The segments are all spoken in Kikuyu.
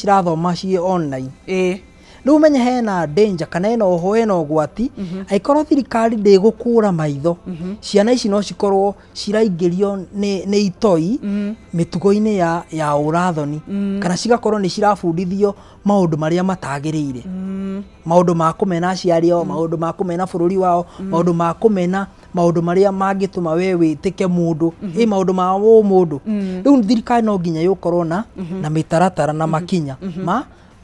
cirathoma ciĩ online. Rĩu menye hena danger kana hena oho hena ũgwati angĩkorwo thirikari ndĩgũkũra maitho ciana ici no cikorwo ciraingĩrio nĩ itoi mĩtugo-inĩ ya ũrathoni kana cigakorwo nĩ cirabundithio maũndũ marĩa matagĩrĩire, maũndũ ma kũmena aciari ao, maũndũ ma kũmena bũrũri wao, maũndũ ma kũmena maũndũ marĩa mangĩtũma we wĩtĩke mũndũ, maũndũ ma ũmũndũ. Rĩu thirikari no nginya yũkorwo na mĩtaratara na makinya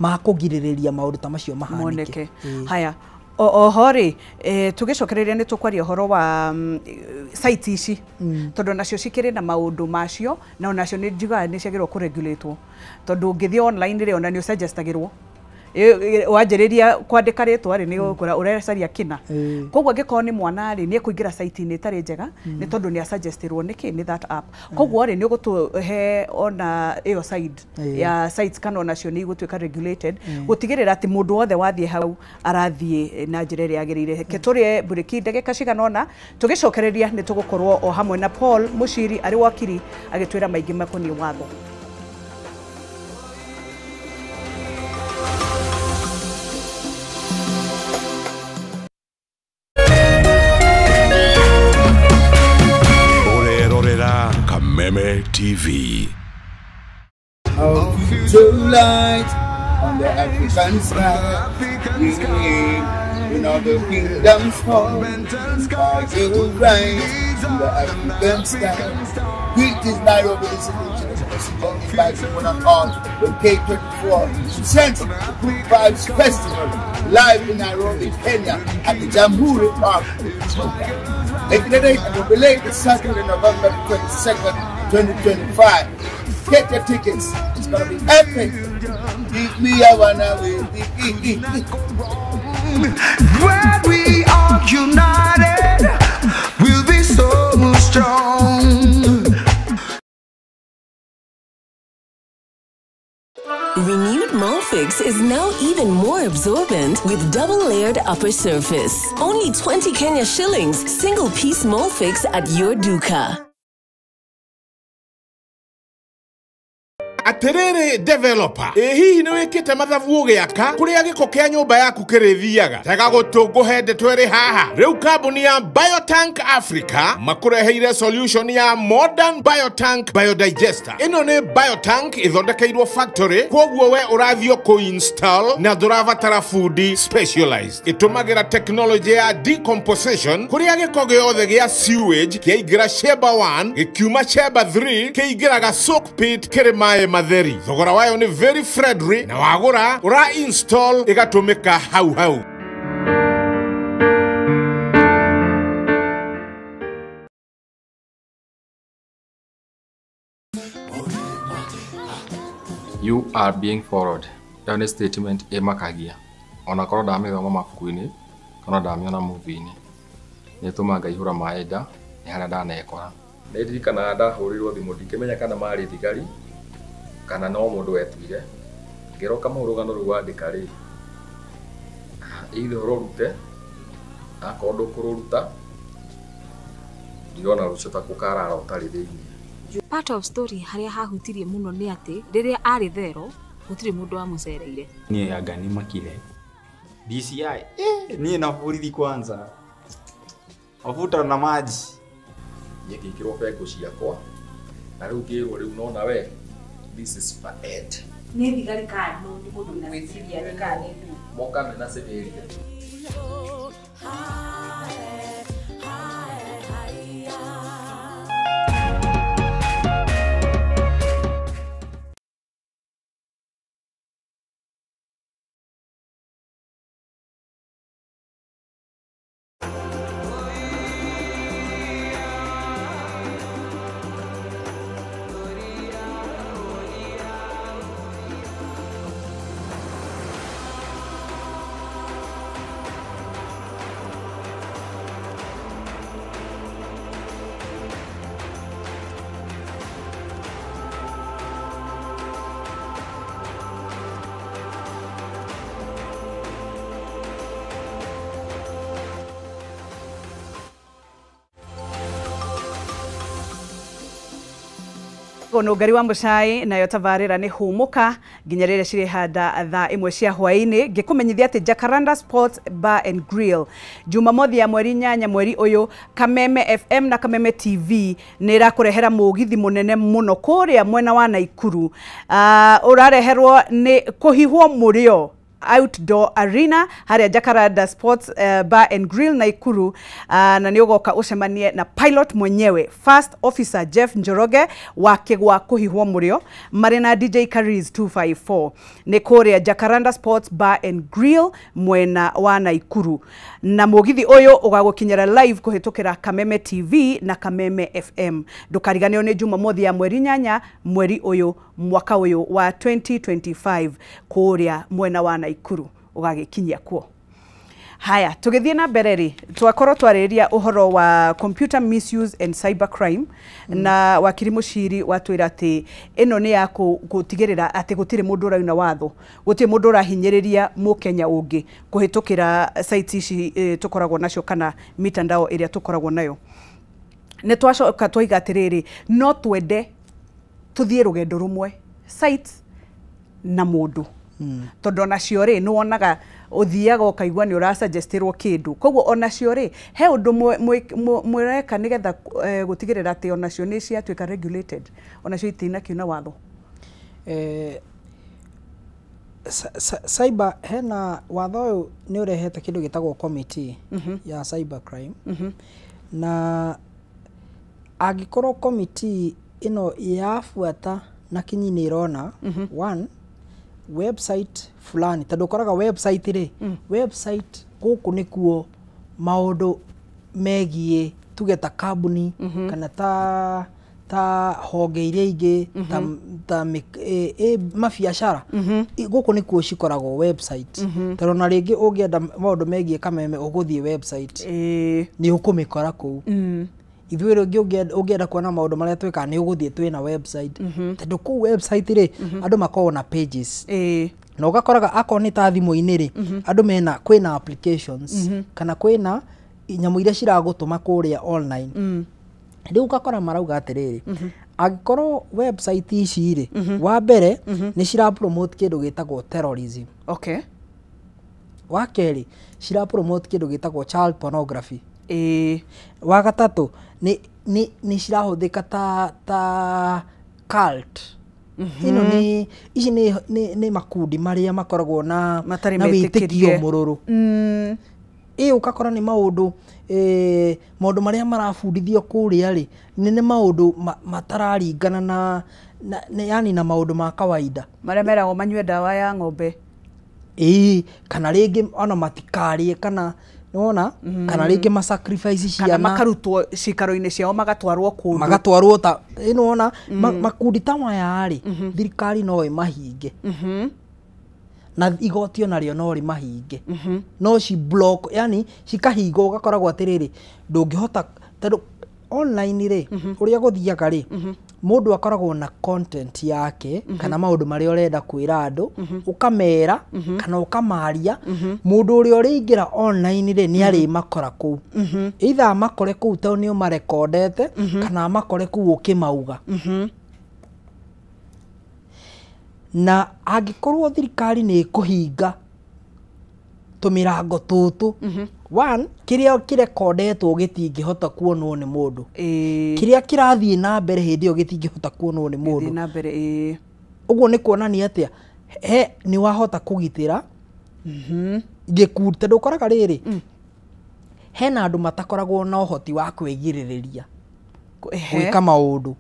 ma kũgirĩrĩria maũndũ ta macio mahanĩke. Haya, oho rĩ, tũgĩcokereria nĩ tũkwaria ũhoro wa site ici tondũ nacio cikĩrĩ na maũndũ macio na onacio nĩ njugaga nĩ ciagĩrĩirwo kũregulatwo tondũ ũngĩthiĩ online rĩ ona nĩ ũsuggestagĩrwo wanjĩrĩria kwandĩka rĩtwa rĩ nĩ ũgũkora ũrecaria kĩna. Koguo angĩkorwo nĩ mwana rĩ nĩ ekũingĩra site-inĩ ĩtarĩ njega nĩ tondũ nĩ asuggestĩrwo nĩkĩ nĩ that app. Koguo rĩ nĩ ũgũtũhe ona ĩyo side ya sites kana onacio nĩ igũtuĩka regulated gũtigĩrĩra atĩ mũndũ wothe wathiĩ hau arathiĩ na njĩra ĩrĩa yagĩrĩire. Reke tũrĩe mburĩki ndagĩka cigana ũna, tũgĩcokereria nĩ tũgũkorwo o hamwe na Paul Muchiri arĩ wakiri agĩtwĩra maingĩ makoniĩ watho. Kameme TV. Our future light on the African sky. In all the kingdoms fall, our rise on the African sky. Greetings, Nairobi, this is the one and all with K24 presents the Good Vibes Festival live in Nairobi, Kenya at the Jamhuri Park. Making the date and will be late the Saturday, November 22nd, 2025. Get your tickets. It's gonna be epic. Give me a one away. When we are united, we'll be so strong. Renewed Molfix is now even more absorbent with double-layered upper surface. Only 20 Kenya shillings, single-piece Molfix at your duka. Aterere developer hihi nĩ wĩkĩte mathabu ũgĩaka kũrĩa gĩko kĩa nyũmba yaku kĩrĩthiaga tega gũtũ ngũhe ndeto ĩrĩ haha. Rĩu kambuni ya Biotank Africa makũreheire solution ya modern Biotank biodigester. Ĩno nĩ Biotank ĩthondekeirwo factory, kwoguo we ũrathiĩ kũ-install na ndũrabatara fundi specialized. Ĩtũmagĩra technology ya decomposition kũrĩa gĩko gĩothe gĩa sewage kĩaingĩra chamber 1 gĩkiuma chamber 3 kĩingĩraga soak pit kĩrĩ maĩ matheri. Thogora wayo ni very friendly na wagura ura install igatumika hau hau. You are being followed. Ĩyo nĩ statement ĩmakagia onakorwo ndamĩthoma mabuku-inĩ kana ndamĩona movie-inĩ nĩ ĩtũmaga ngaihũra maĩ nda nĩ harĩa ndanekora. Nĩ ndirikanaga ndahũrĩirwo thimũ ndikĩmenya kana marĩ thigari kana no mũndũ wetuire ngĩroka mau rũgano rũu wandĩka rĩ either ũrũrute akorwo ndũkũrũruta ndirona rũcio ta kũkarara ũtarĩ thĩinĩ. Part of story harĩa hahutirie mũno nĩ atĩ rĩrĩa arĩ thero gũtirĩ mũndũ wamũcereire. Niĩ anga nĩ makire DCI niĩ na borithi kwanza mafuta na maji niĩ ngĩkĩrwo bengo ciakwa na rĩu ngĩrwo rĩu nona we this is for ed. Nĩ thigari kana nĩ mũndũ wĩna gwĩciria kana nĩ ndũ moka mena civilian. Nũngari wa Mũcai nayo tabarĩra nĩ hũmũka nginya rĩrĩa cirĩhanda thaa 1 cia hwaĩ-inĩ. Ngĩkũmenyithia atĩ Jacaranda Sports Bar and Grill Jumamothi ya mweri 8 mweri ũyũ, Kameme FM na Kameme TV nĩ ĩrakũrehera mũgithi mũnene mũno kũrĩa mwena wa Naikuru. Ũrareherwo nĩ kũhihwo mũrĩo Outdoor Arena harĩa Jacaranda Sports Bar and Grill Naikuru, na nĩ ũgoka ũcemanie na pilot mwenyewe First Officer Jeff Njoroge wa kĩgwa kũhihwo mũrĩo marĩ na DJ Caris 254. Nĩ kũrĩa Jacaranda Sports Bar and Grill mwena wa Naikuru, na mũgithi ũyũ ũgagũkinyĩra live kũhĩtũkĩra Kameme TV na Kameme FM. Ndũkariganĩrwo nĩ Jumamothi ya mweri 8 mweri ũyũ mwaka ũyũ wa 2025 kũrĩa mwena wa Naikuru ũgagĩkinyia kuo. Haya, tũgĩthiĩ na mbere rĩ, twakorwo twarĩrĩria ũhoro wa computer misuse and cyber crime, na wakiri Mũciri watwĩra atĩ ĩno nĩ ya gũtigĩrĩra atĩ gũtirĩ mũndũ ũrauna watho, gũtirĩ mũndũ ũrahinyĩrĩria mũkenya ũngĩ kũhĩtũkĩra site ici tũkoragwo nacio kana mitandao ĩrĩa tũkoragwo nayo. Nĩ twacoka twaiga atĩrĩrĩ, no twende tũthiĩ rũgendo rũmwe site na mũndũ, tondũ onacio rĩ nĩ wonaga ũthiaga ũkaigua nĩ ũrasuggestĩrwo kĩndũ, koguo onacio rĩ he ũndũ mwĩreka nĩgetha gũtigĩrĩra atĩ onacio nĩ ciatuĩka regulated, onacio itinakiuna watho. Cyber hena watho ũyũ nĩ ũrehete kĩndũ gĩtagwo committee ya cyber crime, na angĩkorwo committee ĩno yabuata na kinyi nĩ ĩrona one website fulani, tondũ ũkoraga website rĩ, website gũkũ nĩkuo maũndũ megiĩ tuge ta kambuni kana ta honge iria ingĩ ta mabiacara, gũkũ nĩkuo cikoragwo website. Tondũ ona rĩngĩ ũngĩenda maũndũ megiĩ Kameme ũgũthiĩ website nĩ ũkũmĩkora kũu. Ithuĩ rĩngĩ ũngĩenda kuona maũndũ marĩa twĩkaga nĩ ũgũthiĩ twĩna website, tondũ kũu website rĩ andũ makoragwo na pages, na ũgakoraga akorwo nĩ ta thimũ-inĩ rĩ andũ mena kwĩna applications kana kwĩna nyamũ iria ciragũtũma kũrĩa online. Rĩu ũgakora marauga atĩrĩrĩ, angĩkorwo website ici rĩ, wa mbere nĩ cira promote kĩndũ gĩtagwo terrorism. Okay. Wa kerĩ cira promote kĩndũ gĩtagwo child pornography. Wa gatatũ nĩ cirahũthĩka ta cult. Ĩno nĩ ici nĩ makundi marĩa makoragwo na wĩtĩkio mũrũrũ. Ĩ ũgakora nĩ maũndũ maũndũ marĩa marabundithio kũrĩa rĩ nĩ maũndũ matararingana na yani na maũndũ ma kawaida marĩa meragwo manyue ndawa ya ng'ombe, kana rĩngĩ ona matikarĩe, kana nĩwona, kana rĩngĩ ma sacrifice ciana, kana makarutwo cikaro-inĩ ciao magatwarwo kũndũ, magatwarwo ta nĩwona, makundi ta maya rĩ thirikari no ĩmahinge, na igoti onarĩo no rĩmahinge, no ci block, yani cikahingwo, ũgakoragwo atĩrĩrĩ ndũngĩhota, tondũ online rĩ ũrĩa gũthiaga rĩ mũndũ akoragwo na content yake kana maũndũ marĩa ũrenda kwĩra andũ, ũkamera kana ũkamaria. Mũndũ ũrĩa ũrĩingĩra online rĩ nĩ arĩmakora kũu, either amakore kũu tondũ nĩ ũmarekondete kana amakore kũu ũkĩmauga. Na angĩkorwo thirikari nĩ ĩkũhinga tũmĩrango tũtũ, one, kĩrĩa kĩrekondetwo gĩtingĩhota kuonwo nĩ mũndũ, kĩrĩa kĩrathiĩ na mbere hĩndĩ ĩyo gĩtingĩhota kuonwo nĩ mũndũ. Ũguo nĩ kuonania atĩa he nĩ wahota kũgitĩra gĩkundi, tondũ ũkoraga rĩrĩ hena andũ matakoragwo na ũhoti wa kwĩgirĩrĩria gwĩka maũndũ,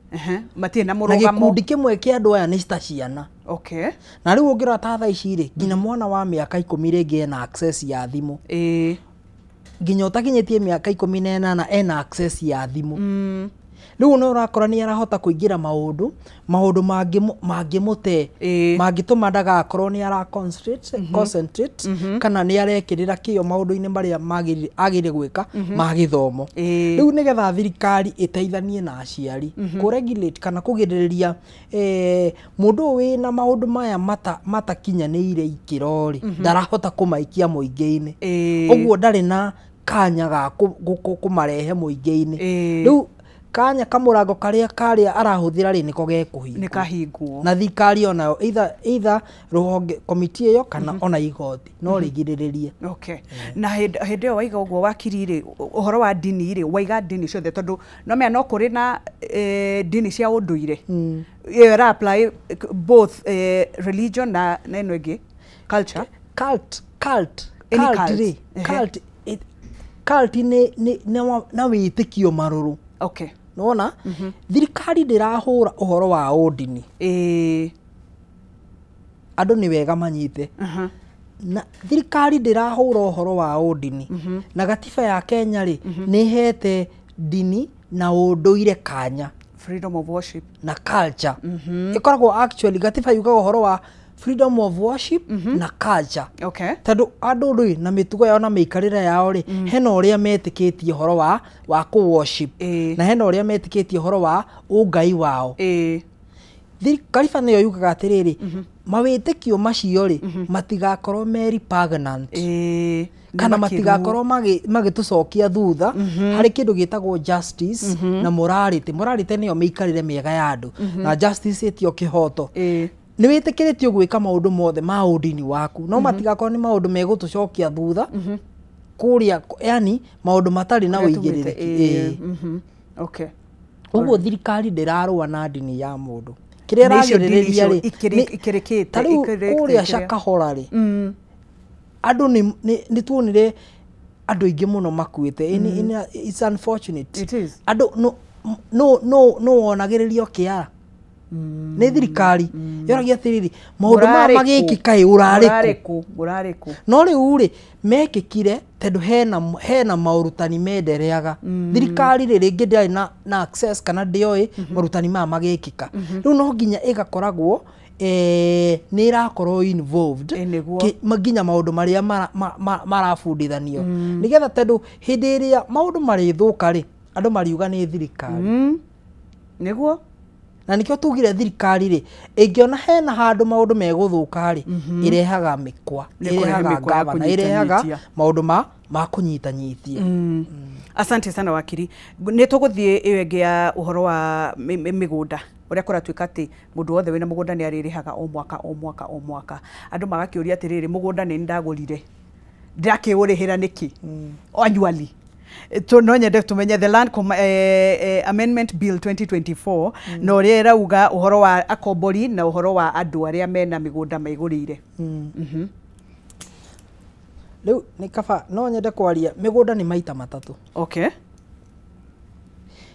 matirĩ na mũrũgamo. Na gĩkundi kĩmwe kĩa andũ aya nĩ ta ciana. Okay. Na rĩu ũngĩrora ta thaa ici rĩ, nginya mwana wa mĩaka 10 rĩngĩ ena access ya thimũ, nginya ũtakinyĩtie mĩaka 18 ena access ya thimũ. Rĩu nĩ ũrakora nĩ arahota kũingĩra maũndũ mangĩmũte, mangĩtũma ndagakorwo nĩ ara concentrate kana nĩ arekĩrĩra kĩo maũndũ-inĩ marĩa agĩrĩire gwĩka ma gĩthomo. Rĩu nĩgetha thirikari ĩteithanie na aciari kũ-regulate kana kũgirĩrĩria mũndũ ũyũ wĩna maũndũ maya matakinyanĩire ikĩro rĩ, ndarahota kũmaikia mũingĩ-inĩ, ũguo ndarĩ na kanya ga kũmarehe mũingĩ-inĩ. Rĩu Kanya kamũrango karĩa karĩa arahũthĩra rĩ nĩko gekũhingwo. Nĩ kahingwo. Na thirikari onayo either rũhonge komiti ĩyo kana ona igoti no rĩgirĩrĩrie. Okay. Na hĩndĩ ĩyo waiga ũguo wakiri rĩ, ũhoro wa ndini rĩ, waiga ndini ciothe tondũ no mea no kũrĩ na ndini cia ũndũire. Ĩyo ĩra apply both religion na ĩno ĩngĩ culture. Cult Any cult cult. rĩ, cult cult nĩ na wĩtĩkio marũrũ. Okay. Nĩwona thirikari ndĩrahũra ũhoro wa ũndini. Andũ nĩ wega manyite. Na thirikari ndĩrahũra ũhoro wa ũndini. Na gatiba ya Kenya rĩ, nĩ ĩhete ndini na ũndũire kanya. Freedom of worship. Na culture. Ĩkoragwo actually gatiba yugaga ũhoro wa freedom of worship na culture. Okay. Tondũ andũ rĩ na mĩtugo yao na mĩikarĩre yao rĩ, hena ũrĩa metĩkĩtie ũhoro wa kũ worship. Na hena ũrĩa metĩkĩtie ũhoro wa ũngai wao. Kariba nĩyo yugaga atĩrĩrĩ, mawĩtĩkio macio rĩ, matigakorwo me repugnant. Kana matigakorwo magĩtũcokia thutha harĩ kĩndũ gĩtagwo justice na morality. Morality nĩyo mĩikarĩre mĩega ya andũ. Na justice ĩtio kĩhoto. Nĩ wĩtĩkĩrĩtio gwĩka maũndũ mothe ma ũndini waku no matigakorwo nĩ maũndũ megũtũcokia thutha kũrĩa, yani maũndũ matarĩ na ũigĩrĩrĩki. Okay. Ũguo thirikari ndĩrarũa na ndini ya mũndũ. Kĩrĩa ĩragirĩrĩria rĩ, ikĩrĩkĩte ta rĩu kũrĩa Shakahola rĩ, andũ nĩ tuonire andũ aingĩ mũno makuĩte. It's unfortunate. It is. Andũ no wonagĩrĩrio kĩara nĩ thirikari yoragia atĩrĩrĩ, maũndũ maya magĩkĩka ĩ ũrarĩ kũ? No rĩu rĩ mekĩkire tondũ hena maũrutani mendereaga. Thirikari rĩ rĩngĩ ndĩarĩ na access kana ndĩoĩ maũrutani maya magĩkĩka. Rĩu no nginya ĩgakoragwo nĩ ĩrakorwo involved nginya maũndũ marĩa marabundithanio nĩgetha tondũ hĩndĩ ĩrĩa maũndũ marĩthũka rĩ, andũ mariuga nĩ thirikari. Nĩguo. Na nĩkĩo tugire thirikari rĩ, ĩngĩona hena handũ maũndũ megũthũka rĩ, ĩrehaga mĩkwa, ĩrehaga ngavana, ĩrehaga maũndũ ma kũnyitanyitia. Asante sana wakiri. Nĩ tũgũthiĩ ĩyo ĩngĩ ya ũhoro wa mĩgũnda ũrĩa kũratuĩka atĩ mũndũ wothe wĩna mũgũnda nĩ arĩrĩhaga o mwaka o mwaka o mwaka. Andũ magakĩũria atĩrĩrĩ, mũgũnda nĩ ndagũrire, ndĩrakĩũrĩhĩra nĩkĩ annually? No nyende tumenye the Land Amendment Bill 2024 na ũrĩa ĩrauga ũhoro wa akombori na ũhoro wa andũ arĩa mena mĩgũnda maigũrĩire. Rĩu nĩ kaba no nyende kwaria mĩgũnda nĩ maita matatũ. Okay.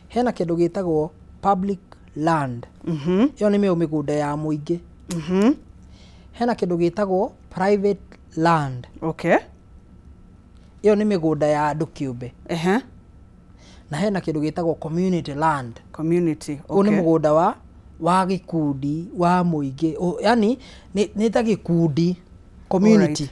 Hena kĩndũ gĩtagwo public land. Ĩyo nĩ mĩgũnda ya mũingĩ. Hena kĩndũ gĩtagwo private land. Okay. Ĩyo nĩ mĩgũnda ya andũ kĩũmbe. Na hena kĩndũ gĩtagwo community land. Community, okay. Ũyũ nĩ mũgũnda wa gĩkundi wa mũingĩ, yani nĩ ta gĩkundi community.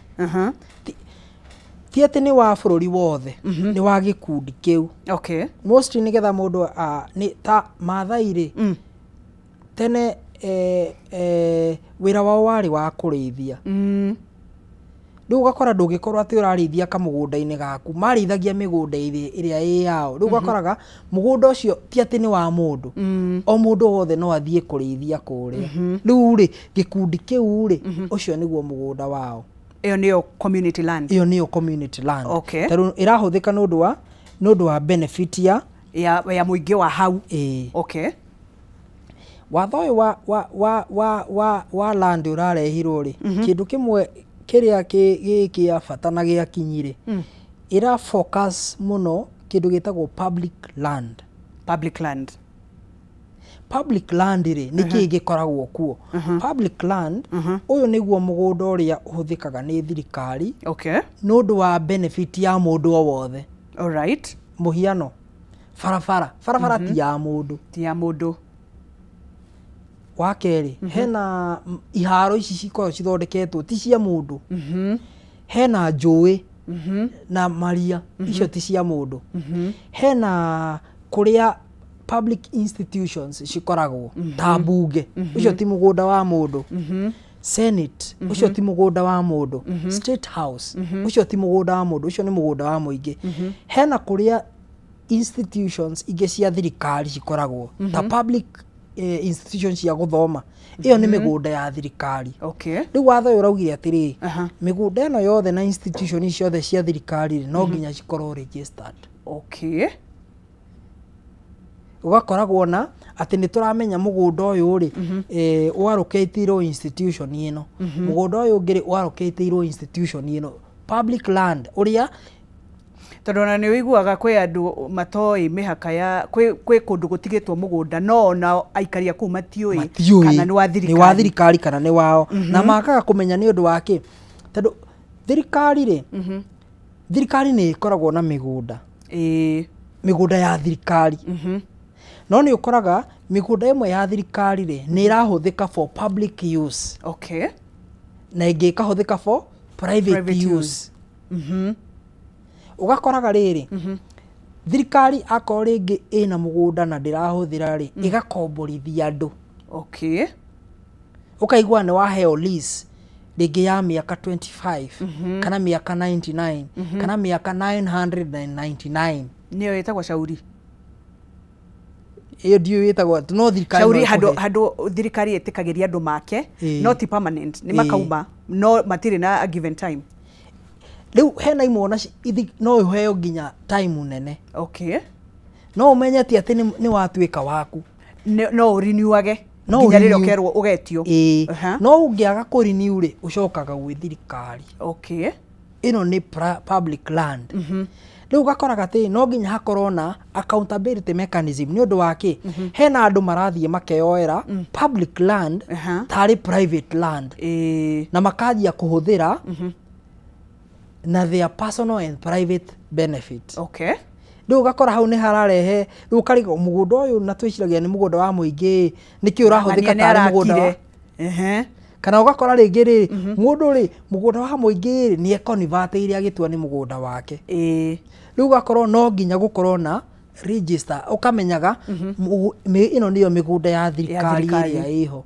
Ti atĩ nĩ wa bũrũri wothe, nĩ wa gĩkundi kĩu. Okay. Mostly nĩgetha mũndũ nĩ ta Maathai rĩ, tene wĩra wao warĩ wa kũrĩithia. Rĩu ũgakora ndũngĩkorwo atĩ ũrarĩithia kamũgũnda-inĩ gaku, marĩithagia mĩgũnda ĩrĩa ĩ yao. Rĩu ũgakoraga mũgũnda ũcio ti atĩ nĩ wa mũndũ, o mũndũ wothe no athiĩ kũrĩithia kũrĩa. Rĩu rĩ gĩkundi kĩu rĩ, ũcio nĩguo mũgũnda wao. Ĩyo nĩyo community land. Ĩyo nĩyo community land. Okay. Tondũ ĩrahũthĩka nĩ ũndũ wa benefit ya mũingĩ wa hau. Okay. Watho ũyũ wa land ũrarehirwo rĩ, kĩndũ kĩmwe kĩrĩa gĩ kĩa bata na gĩa kinyi rĩ, ĩra focus mũno kĩndũ gĩtagwo public land. Public land. Public land rĩ, nĩ kĩĩ gĩkoragwo kuo? Public land, ũyũ nĩguo mũgũnda ũrĩa ũhũthĩkaga nĩ thirikari. Okay. Nĩ ũndũ wa benefit ya mũndũ o wothe. All right. Mũhiano, barabara. Barabara ti ya mũndũ. Ti ya mũndũ. Wa kerĩ, hena iharo ici cikoragwo cithondeketwo ti cia mũndũ. Hena njũĩ na maria, icio ti cia mũndũ. Hena kũrĩa public institutions cikoragwo ta mbunge, ũcio ti mũgũnda wa mũndũ. Senate, ũcio ti mũgũnda wa mũndũ. State House, ũcio ti mũgũnda wa mũndũ, ũcio nĩ mũgũnda wa mũingĩ. Hena kũrĩa institutions ingĩ cia thirikari cikoragwo ta public institutions cia gũthoma, ĩyo nĩ mĩgũnda ya thirikari. Rĩu watho ũyũ ũraugire atĩrĩrĩ, mĩgũnda ĩno yothe na institution ici ciothe cia thirikari rĩ, no nginya cikorwo registered. Ũgakoragwo na atĩ nĩ tũramenya mũgũnda ũyũ rĩ, ũarũkĩtirwo institution ĩno, mũgũnda ũyũ ũngĩ rĩ, ũarũkĩtĩirwo institution ĩno, public land ũrĩa. Tondũ ona nĩ ũiguaga kwĩ andũ matoĩ mĩhaka ya kwĩ kũndũ gũtigĩtwo mũgũnda, no ona aikari a kũu matiũĩ matiũĩ kana nĩ wa nĩ wa thirikari. Thirikari kana nĩ wao, na makaga kũmenya nĩ ũndũ wa kĩ? Tondũ thirikari rĩ, thirikari nĩ ĩkoragwo na mĩgũnda, mĩgũnda ya thirikari, no nĩ ũkoraga mĩgũnda ĩmwe ya thirikari rĩ, nĩ ĩrahũthĩka for public use na ĩngĩ ĩkahũthĩka for private, Private use. Ũgakoraga rĩrĩ, thirikari akorwo rĩngĩ ĩna mũgũnda na ndĩrahũthĩra rĩ, ĩgakomborithia andũ. Ũkaigua nĩ waheo lease rĩngĩ ya mĩaka 25 kana mĩaka 99 kana mĩaka 999. Nĩyo ĩtagwo shauri. Ĩyo ndiũĩ ĩtagwo, no thirikari Shauri no handũ ĩkũhe. Handũ thirikari ĩtĩkagĩria andũ make, no ti permanent, nĩ makauma, no matirĩ na a given time. Rĩu hena imwe ona no ũheo nginya time nene. No ũmenye ti atĩ nĩ watuĩka waku. No ũriniuage No nginya rĩrĩa ũrenew. ũkerwo ũgetio. Ĩĩ. No ũngĩaga kũrenew rĩ, ũcokaga gwĩ thirikari. Ĩno nĩ public land. Rĩu ũgakoraga atĩ no nginya hakorwo na accountability mechanism. Nĩ ũndũ wa kĩ? Hena andũ marathiĩ makeyoera public land tarĩ private land na makanjia kũhũthĩra na their personal and private benefit. Rĩu ũgakora hau nĩ hararehe, rĩu ũkarigwo mũgũnda ũyũ na twĩciragia nĩ mũgũnda wa mũingĩ, nĩkĩ ũrahũthĩka Ng'ania nĩ tarĩ mũgũnda wa arakire. Kana ũgakora rĩngĩ rĩ, mũndũ rĩ, mũgũnda wa mũingĩ rĩ, nĩ ekonivatiire agĩtua nĩ mũgũnda wake. Rĩu ũgakorwo no nginya gũkorwo na register, ũkamenyaga ĩno nĩyo mĩgũnda ya thirikari thirikari. ĩrĩa ĩho.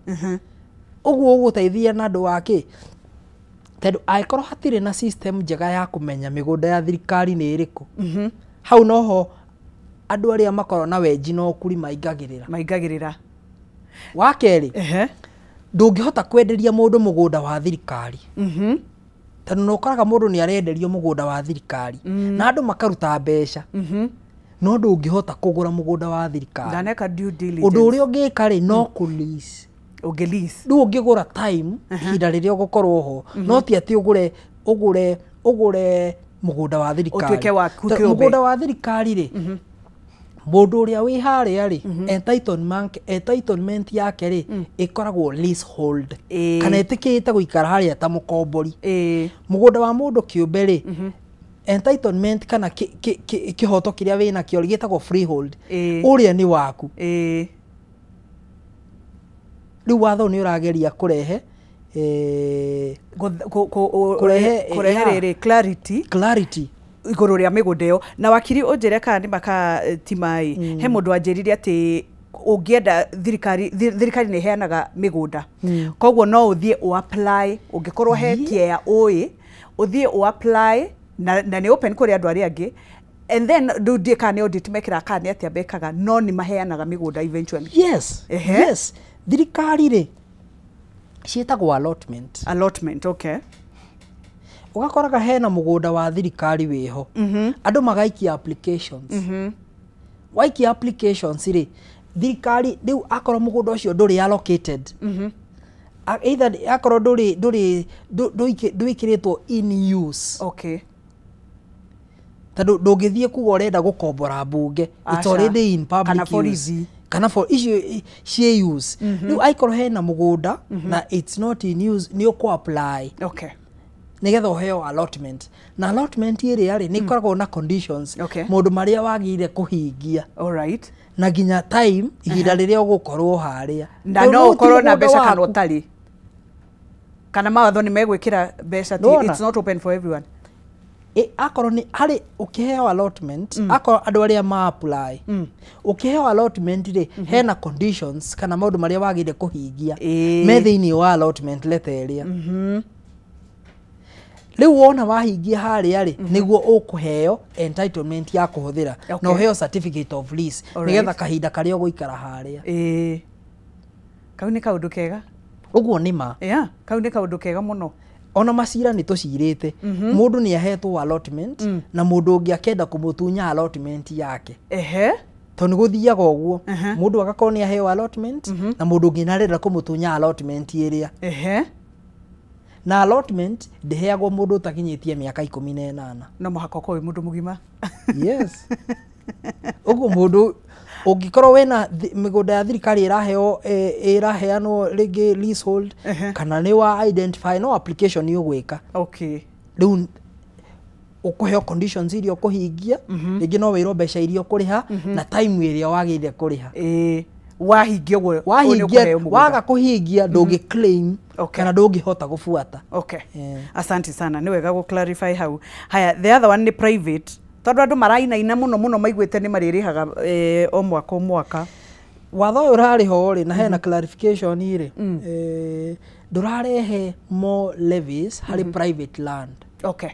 Ũguo ũgũteithia na andũ wa kĩ? Tondũ angĩkorwo hatirĩ na system njega ya kũmenya mĩgũnda ya thirikari nĩ ĩrĩkũ, hau noho andũ arĩa makoragwo na wenji na ũkuri maingagĩrĩra. Maingagĩrĩra. Wa kerĩ, ndũngĩhota kwenderia mũndũ mũgũnda wa thirikari, tondũ nĩ ũkoraga mũndũ nĩ arenderio mũgũnda wa thirikari na andũ makaruta mbeca, no ndũngĩhota kũgũra mũgũnda wa thirikari. Ndaneka due diligence. Ũndũ ũrĩa ũngĩka rĩ, no kũ lease. Ũngĩ lease. Rĩu ũngĩgũra time, ihinda rĩrĩa ũgũkorwo ho, no ti atĩ ũgũre mũgũnda wa thirikari Ũtuĩke waku Ta- kĩũmbe. Mũgũnda wa thirikari rĩ, mũndũ ũrĩa wĩ harĩa rĩ, entitlement yake rĩ, ĩkoragwo leasehold kana ĩtĩkĩrĩte gũikara harĩa ta mũkombori. Mũgũnda wa mũndũ kĩũmbe rĩ, entitlement kana kĩhoto kĩrĩa wĩnakĩo rĩ, gĩtagwo freehold. Ũrĩa nĩ waku. Rĩu watho nĩ ũrageria kũrehe kũrehe kũrehe rĩrĩ clarity. Clarity igũrũ rĩa mĩgũnda ĩyo. Na wakiri, ũnjĩre kana nĩ maka timaĩ, he mũndũ wanjĩrire atĩ ũngĩenda thirikari nĩ ĩheanaga mĩgũnda, koguo no ũthiĩ ũ apply ũngĩkorwo he kĩea ũĩ, ũthiĩ ũ apply na nĩ open kũrĩ andũ arĩa angĩ, and then rĩu ndiĩ kana nĩ audit mekĩraga kana nĩ atĩa mekaga, no nĩ maheanaga mĩgũnda eventually. Yes. Yes, thirikari rĩ, ciĩtagwo allotment. Allotment, okay. Ũgakoraga hena mũgũnda wa thirikari wĩho, andũ magaikia applications. Waikia applications rĩ, thirikari rĩu akorwo mũgũnda ũcio ndũrĩ allocated, either akorwo ndũrĩ ndwĩkĩrĩtwo in use, tondũ ndũngĩthiĩ kuga ũrenda gũkombora mbunge. It's Aca. already in public Kana use. borithi. Kana for icio ciĩ use. Rĩu angĩkorwo hena mũgũnda na it's not in use, nĩ ũkũ apply nĩgetha ũheo allotment, na allotment ĩrĩa rĩ, nĩ ĩkoragwo na conditions, maũndũ marĩa wagĩrĩire kũhingia na nginya time, ihinda rĩrĩa ũgũkorwo harĩa. Na Rĩu no ti ũkorwo na mũgũnda mbeca kana waku. ũtarĩ, kana mawatho nĩ megwĩkĩra mbeca ti Nĩwona? It's not open for everyone. Akorwo nĩ harĩ ũkĩheo allotment, akorwo andũ arĩa ma apply, ũkĩheo allotment rĩ, hena conditions kana maũndũ marĩa wagĩrĩire kũhingia me thĩinĩ wa allotment letter ĩrĩa. Rĩu wona wahingia harĩa rĩ, nĩguo ũkũheo entitlement ya kũhũthĩra na ũheo certificate of lease nĩgetha kahinda karĩa ũgũikara harĩa. Ĩĩ, kau nĩ kaũndũ kega. Ũguo nĩ ma. Yeah, kau nĩ kaũndũ kega mũno. Ona macira nĩ tũcirĩte, mũndũ nĩ ahetwo allotment na mũndũ ũngĩ akenda kũmũtunya allotment yake. Ehe. Tondũ nĩ gũthiaga ũguo, mũndũ agakorwo nĩ aheo allotment na mũndũ ũngĩ nĩ arenda kũmũtunya allotment ĩrĩa. Ehe. Na allotment ndĩheagwo mũndũ ũtakinyĩtie mĩaka 18. No mũhaka ũkorwo wĩ mũndũ mũgima. Yes. Ũguo mũndũ ũngĩkorwo wĩna mĩgũnda ya thirikari ĩraheo, ĩraheanwo rĩngĩ leasehold, kana nĩ wa identify, no application ũgwĩka. Okay. Rĩu ũkũheo conditions iria ũkũhingia, rĩngĩ no wĩrwo mbeca iria ũkũrĩha na time ĩrĩa wagĩrĩire kũrĩha. Ĩĩ, wahingia ũguo wahingia, waga kũhingia ndũngĩ claim kana ndũngĩhota gũbuata. Okay. Asante sana, nĩ wega gũ clarify hau. Haya, the other one nĩ private, tondũ andũ marainaina mũno mũno maiguĩte nĩ marĩrĩhaga o mwaka o mwaka. Watho ũyũ ũrarĩ ho rĩ, na hena clarification rĩ, ndũrarehe more levies harĩ private land. Okay.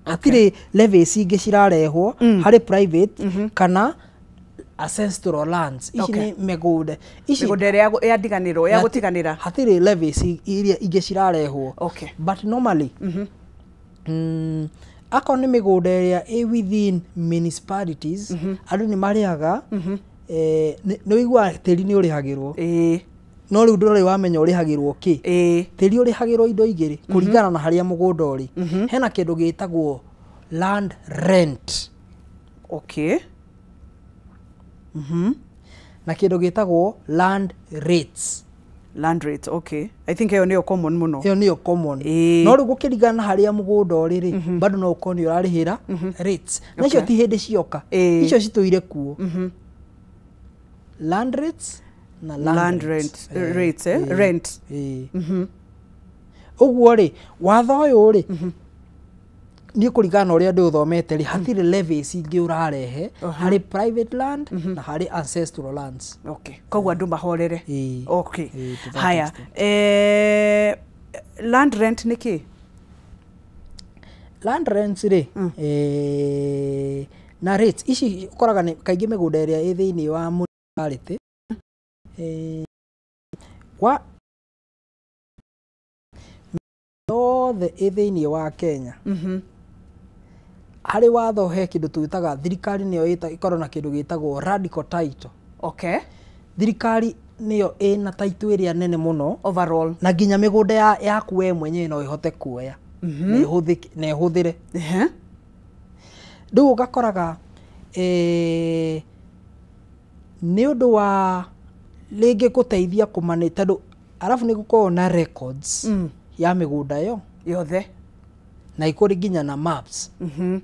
Hatirĩ levies ingĩ cirarehwo harĩ private kana ancestral lands. Ici nĩ mĩgũnda. Ici mĩgũnda ĩrĩa ya ndiganĩro, ya gũtiganĩra. Hatirĩ levies iria ingĩ cirarehwo. Okay. But normally, akorwo nĩ mĩgũnda ĩrĩa ĩ within municipalities, andũ nĩ marĩhaga, nĩ ũiguaga tĩri nĩ ũrĩhagĩrwo. Ĩĩ. No rĩu ndũrĩ wamenya ũrĩhagĩrwo kĩ. Ĩĩ. Tĩri ũrĩhagĩrwo indo igĩrĩ kũringana na harĩa mũgũnda ũrĩ. Hena kĩndũ gĩtagwo land rent. Okay. Na kĩndũ gĩtagwo land rates. Land rates, okay. I think ĩyo nĩyo common mũno. Ĩyo nĩyo common. No rĩu gũkĩringana na harĩa mũgũnda ũrĩ rĩ, bado no ũkorwo nĩ ũrarĩhĩra rates. Na icio ti hĩndĩ cioka. Icio citũire kuo. Land rates na land rent. Rates, rent. Ũguo rĩ, watho ũyũ rĩ, niĩ kũringana na ũrĩa ndĩũthomete rĩ, hatirĩ levies ingĩ ũrarehe harĩ private land na harĩ ancestral lands. Okay. Koguo andũ mahorere. Okay. Haya. Land rent nĩ kĩ? Land rents rĩ, na rates ici ũkoraga nĩ kaingĩ mĩgũnda ĩrĩa ĩ thĩinĩ wa municipality, wa yothe ĩ thĩinĩ wa Kenya. Harĩ watho he kĩndũ twĩtaga thirikari nĩyo ĩkorwo na kĩndũ gĩtagwo radical title. Okay. Thirikari nĩyo ĩna title ĩrĩa nene mũno overall, na nginya mĩgũnda yaku we mwenyewe no ĩhote kuoya na ĩhũthĩre. Rĩu ũgakoraga nĩ ũndũ wa rĩngĩ gũteithia kũmane, tondũ arabu nĩ gũkoragwo na records ya mĩgũnda ĩyo yothe, na ikũrĩ nginya na maps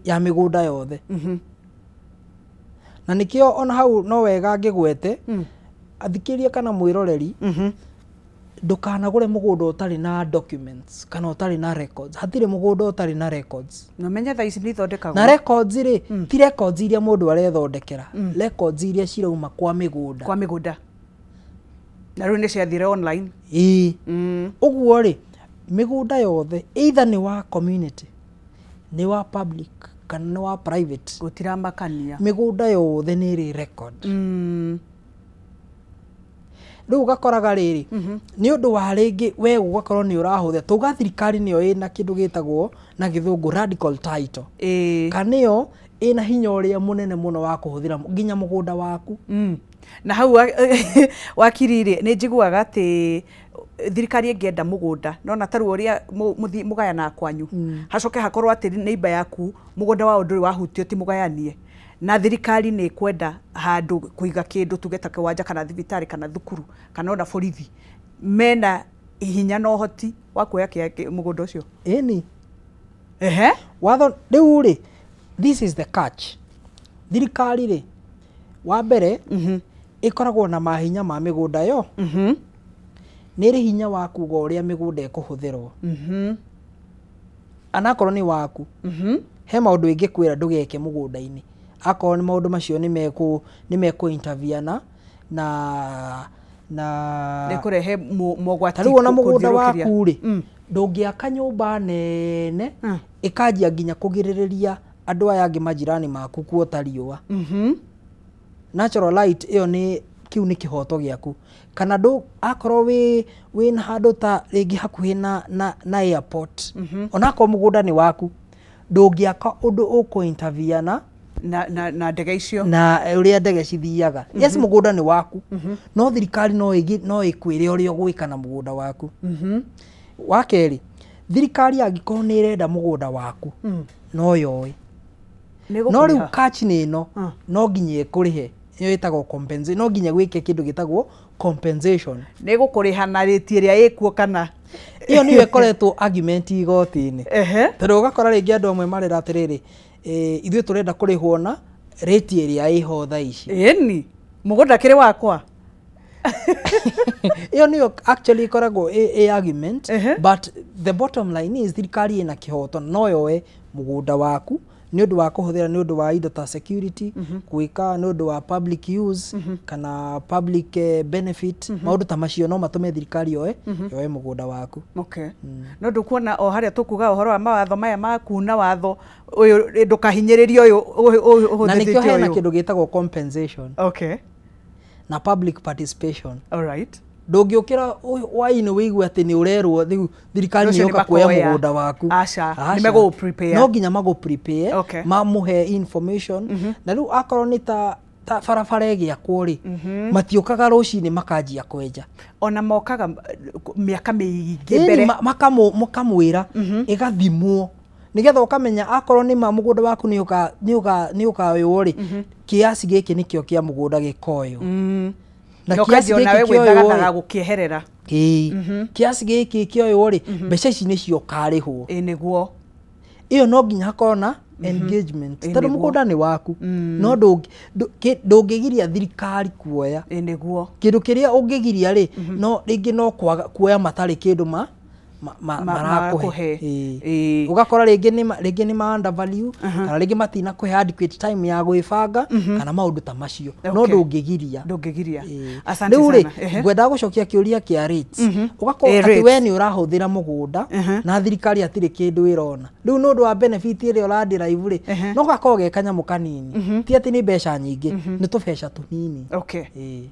ya mĩgũnda yothe. Na nĩkĩo ona hau no wega ngĩgwete, athikĩrĩria kana mwĩroreri, ndũkanagũre mũgũnda ũtarĩ na documents kana ũtarĩ na records. Hatirĩ mũgũnda ũtarĩ na records. Na menye thaa ici nĩ ithondekagwo. Na records rĩ, ti records iria mũndũ arethondekera, records iria cirauma kwa mĩgũnda. Kwa mĩgũnda. Na rĩu nĩ ciathire online. Ĩĩ. Ũguo rĩ, mĩgũnda yothe either nĩ wa community, nĩ wa public kana nĩ wa private, gũtiramakania. Mĩgũnda yothe nĩ ĩrĩ record. Rĩu ũgakoraga rĩrĩ, nĩ ũndũ wa rĩngĩ we ũgakorwo nĩ ũrahũthĩra, tauga thirikari nĩyo ĩna kĩndũ gĩtagwo na gĩthũngũ radical title. Kana nĩyo ĩna hinya ũrĩa mũnene mũno wa kũhũthĩra nginya mũgũnda waku. Na hau wakiri rĩ, nĩ njiguaga atĩ thirikari ĩngĩenda mũgũnda, nona ta rĩu ũrĩa mũgayanaga kwanyu, hacoke hakorwo atĩ neighbor yaku mũgũnda wao ndũrĩ wahutio, ti mũgayanie, na thirikari nĩ ĩkwenda handũ kũiga kĩndũ tuge ta kĩwanja kana thibitarĩ kana thukuru kana ona borithi, mena hinya na ũhoti wa kuoya mũgũnda ũcio. Ĩni. Ehe. Watho rĩu rĩ, this is the catch. Thirikari rĩ, wa mbere ĩkoragwo na mahinya ma mĩgũnda yo. Nĩ ĩrĩ hinya wa kuga ũrĩa mĩgũnda ĩkũhũthĩrwo. Anakorwo nĩ waku, he maũndũ ĩngĩkwĩra ndũgeke mũgũnda-inĩ. Akorwo nĩ maũndũ macio nĩ mekũ interfere na nĩ kũrehe mogwati. Ta rĩu ona mũgũnda waku rĩ, Ndũngĩaka nyũmba nene ĩkanjia nginya kũgirĩrĩria andũ aya angĩ majirani maku kuota riũa. Natural light ĩyo nĩ kĩu nĩ kĩhoto gĩaku. Kana ndũ akorwo wĩ na handũ ta rĩngĩ hakuhĩ na airport, onakorwo mũgũnda nĩ waku, ndũngĩaka ũndũ ũkũ interfere na na ndege icio, na ũrĩa ndege cithiaga. Yes, mũgũnda nĩ waku, no thirikari no ĩkwĩre ũrĩa ũgwĩka na mũgũnda waku. Wa kerĩ, thirikari angĩkorwo nĩ ĩrenda mũgũnda waku, no yoe. No rĩu catch nĩ ĩno, no nginya ĩkũrĩhe. Ĩyo ĩtagwo compensation, no nginya gwĩke kĩndũ gĩtagwo compensation. Nĩ gũkũrĩha na rĩti ĩrĩa ĩkuo kana ĩyo nĩyo ĩkoretwo argument igoti-inĩ. Tondũ ũgakora rĩngĩ andũ amwe marera atĩrĩrĩ, ithuĩ tũrenda kũrĩhwo na rĩti ĩrĩa ĩho thaa ici. Ĩni mũgũnda kĩrĩ wakwa. Ĩyo nĩyo actually ĩkoragwo ĩ argument, but the bottom line is thirikari ĩna kĩhoto, no yoe mũgũnda waku nĩ ũndũ wa kũhũthĩra nĩ ũndũ wa indo ta security, gwĩka nĩ ũndũ wa public use, kana public benefit. Maũndũ ta macio no matũme thirikari yoe mũgũnda waku. Okay. No ndũkuona o harĩa tũkuga ũhoro wa mawatho maya ma kuna watho ũyũ ndũkahinyĩrĩrie ũyũ ũhũthĩrĩte. Na nĩkĩo hena kĩndũ gĩtagwo compensation. Okay. Na public participation. All right. Ndũngĩũkĩra hwaĩ-inĩ wĩigue atĩ nĩ ũrerwo rĩu thirikari nĩ yoka kuoya mũgũnda waku. Aca, nĩ megũ prepare. No nginya magũ prepare, mamũhe information. Na rĩu akorwo nĩ ta barabara ĩgĩakwo rĩ, matiũkaga rũcinĩ makanjia kwenja. Ona mokaga mĩaka mĩingĩ mbere. Makamwĩra ĩgathimwo nĩgetha ũkamenya akorwo nĩ ma mũgũnda waku nĩ ũkaoywo rĩ, kiasi gĩkĩ nĩkĩo kĩa mũgũnda gĩkoywo. Na kiasi gĩkĩ kĩoywo gũkĩeherera. Kiasi gĩkĩ kĩoywo rĩ, mbeca ici nĩcio ũkarĩhwo. Ĩ nĩguo. Ĩyo no nginya hakorwo na engagement. Tondũ mũgũnda nĩ waku, no ndũngĩgiria thirikari kuoya. Ĩ nĩguo. Kĩndũ kĩrĩa ũngĩgiria rĩ, no rĩngĩ no kuoya matarĩ kĩndũ marakũhe. Ũgakora rĩngĩ nĩ ma undervalue, kana rĩngĩ matinakũhe adequate time ya gwĩbanga, kana maũndũ ta macio. No ndũngĩgiria. Ndũngĩgiria. Asante sana. Rĩu rĩ, ngwendaga gũcokia kĩũria kĩa rates. Ũgakorwo atĩ we nĩ ũrahũthĩra mũgũnda na thirikari hatirĩ kĩndũ ĩrona. Rĩu nĩ ũndũ wa benefit ĩrĩa ũraderive rĩ, no gakorwo ge kanyamũ kanini. Ti atĩ nĩ mbeca nyingĩ, nĩ tũbeca tũnini. Okay.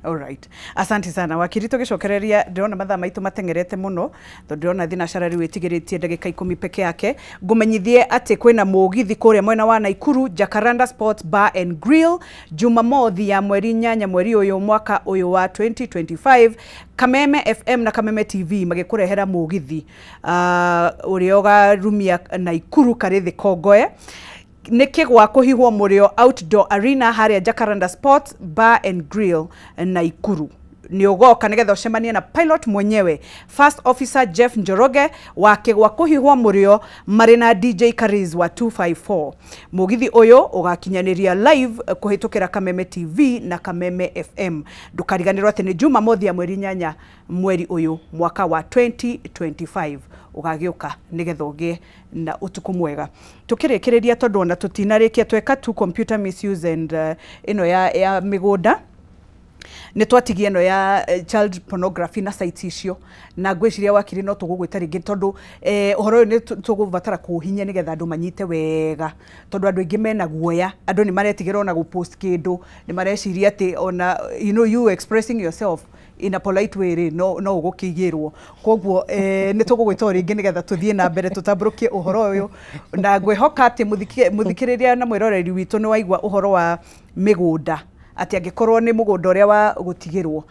All right. Asante sana. Wakiri, tũgĩcokereria ndĩrona mathaa maitũ mateng'erete mũno, tondũ ndĩrona thinacara rĩu ĩtigĩrĩtie ndagĩka 10 peke yake. Ngũmenyithie atĩ kwĩna mũgithi kũrĩa mwena wa Naikuru, Jacaranda Sports Bar and Grill, Jumamothi ya mweri 8 mweri ũyũ mwaka ũyũ wa 2025, Kameme FM na Kameme TV magĩkũrehera mũgithi ũrĩa ũgarumia Naikuru Karĩthĩ Kongoe. Nĩ kĩgwa kũhihwo mũrĩo Outdoor Arena harĩa Jacaranda Sports Bar and Grill Naikuru. Nĩ ũgoka nĩgetha ũcemanie na pilot mwenyewe First Officer Jeff Njoroge wa kĩgwa kũhihwo mũrĩo marĩ na DJ Kariz wa 254. Mũgithi ũyũ ũgakinyanĩria live kũhĩtũkĩra Kameme TV na Kameme FM. Ndũkariganĩrwo atĩ nĩ Jumamothi ya mweri 8 mweri ũyũ mwaka wa 2025. Ũgagĩũka nĩgetha ũgĩe na ũtukũ mwega. Tũkĩrĩkĩrĩria tondũ ona tũtinarĩkia tweka tu computer misuse and ĩno ya mĩgũnda, nĩ twatigie ĩno ya child pornography na site icio, na ngwĩciria wakiri no tũgũgwĩta rĩngĩ tondũ ũhoro ũyũ nĩ tũgũbatara kũũhinyia nĩgetha andũ manyite wega, tondũ andũ aingĩ mena guoya, andũ nĩ maretigĩra ona gũpost kĩndũ, nĩ mareciria atĩ ona you know you expressing yourself in a polite way rĩ, no ũgũkĩigĩrwo. Koguo nĩ tũgũgwĩta o rĩngĩ nĩgetha tũthiĩ na mbere tũtambũrũkie ũhoro ũyũ, na ngwĩhoka atĩ mũthikĩrĩria na mwĩroreri witũ nĩ waigua ũhoro wa mĩgũnda, atĩ angĩkorwo nĩ mũgũnda ũrĩa wa gũtigĩrwo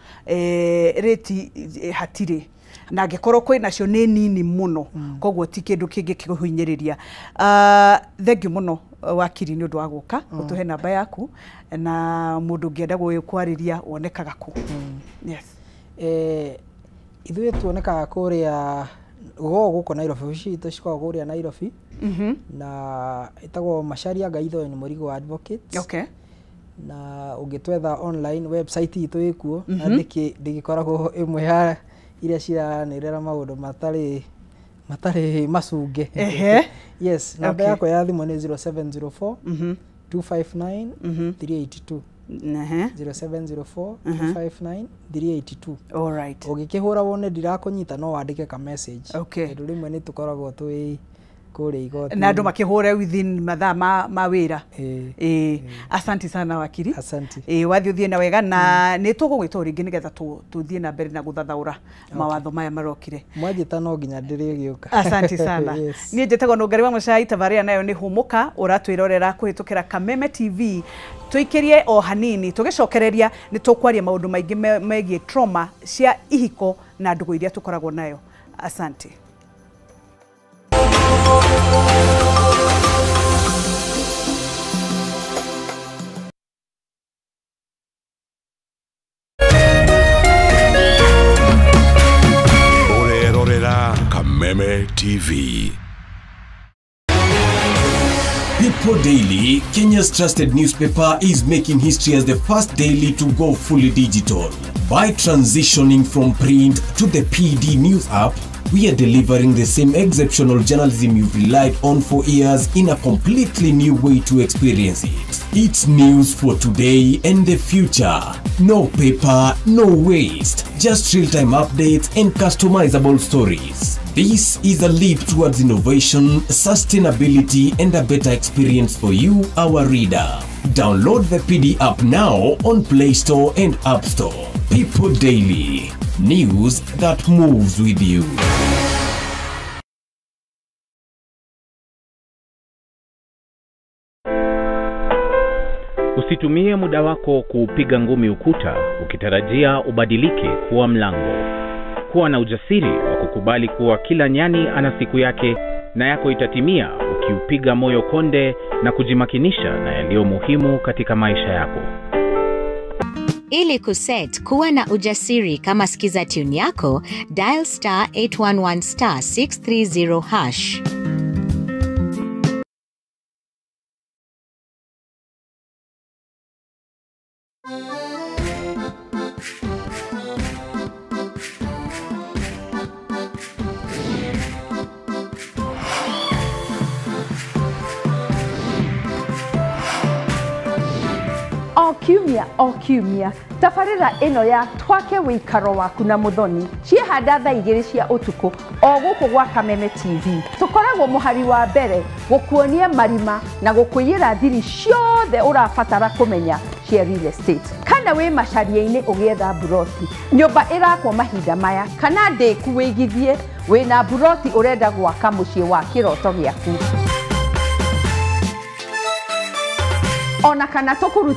rĩti hatirĩ, na angĩkorwo kwĩ nacio nĩ nini mũno, koguo ti kĩndũ kĩngĩ kĩgũhinyĩrĩria. Thengiũ mũno wakiri nĩ ũndũ wa gũka ũtũhe namba yaku, na mũndũ ũngĩenda gũkwarĩria wonekaga kũ? Yes. Ithuĩ tuonekaga kũrĩa gũkũ Nairobi, obici citũ cikoragwo kũrĩa Nairobi, na ĩtagwo Macharia Gaitho and Mũrigo Advocates. Okay. Na ũngĩtwetha online website itũ ĩkuo, na ndĩgĩkoragwo ĩmwe ya iria ciranĩrĩra maũndũ matarĩ macunge. Yes, namba yakwa ya thimũ nĩ 0704 259 382. 0704 259 382. All right. Ũngĩkĩhũra wone ndirakũnyita no wandĩke ka message. Okay. Tondũ rĩmwe nĩ tũkoragwo twĩ kũrĩa igoti. Na andũ makĩhũre within mathaa ma wĩra. Ĩĩ. Asanti sana wakiri. Asanti. Ĩĩ, wathiĩ ũthiĩ na wega na nĩ tũgũgwĩta rĩngĩ nĩgetha tũthiĩ na mbere na gũthathaũra mawatho maya marokire. Mwanjĩta no nginya ndĩrĩgĩũka. Asanti sana. Yes. Niĩ njĩtagwo Nũngari wa Mũcai, tabarĩra nayo nĩ Hũmũka, ũratwĩrorera kũhĩtũkĩra Kameme TV. Tũikĩrie o hanini tũgĩcokereria nĩ tũkwaria maũndũ maingĩ megiĩ trauma cia ihiko na ndũgũ iria tũkoragwo nayo. Asante. Ũrerorera Kameme TV. People Daily, Kenya's trusted newspaper, is making history as the first daily to go fully digital. By transitioning from print to the PD News app, we are delivering the same exceptional journalism you've relied on for years in a completely new way to experience it. It's news for today and the future. No paper, no waste. Just real-time updates and customizable stories. This is a leap towards innovation, sustainability, and a better experience for you, our reader. Download the PD app now on Play Store and App Store. People Daily. News that moves with you. Usitumie muda wako kuupiga ngumi ukuta ukitarajia ubadilike kuwa mlango. Kuwa na ujasiri wa kukubali kuwa kila nyani ana siku yake na yako itatimia ukiupiga moyo konde na kujimakinisha na yaliyo muhimu katika maisha yako. Ili kuset kuwa na ujasiri kama skiza tune yako, dial star 811 star 630 hash. O kiumia tabarĩra ĩno ya twake wĩikaro waku na Muthoni ciehanda thaa 2 cia ũtukũ o gũkũ gwa Kameme TV. Tũkoragwo mũhari wa mbere gũkuonia marima na gũkũiyĩra thiri ciothe ũrabatara kũmenya cia real estate. Kana wĩ macaria-inĩ ũgĩetha mburoti, nyũmba ĩrakwo mahinda maya, kana ndĩku wĩigithie wĩna mburoti ũrenda gwaka mũciĩ wa kĩroto gĩaku, ona kana tũkũrutĩre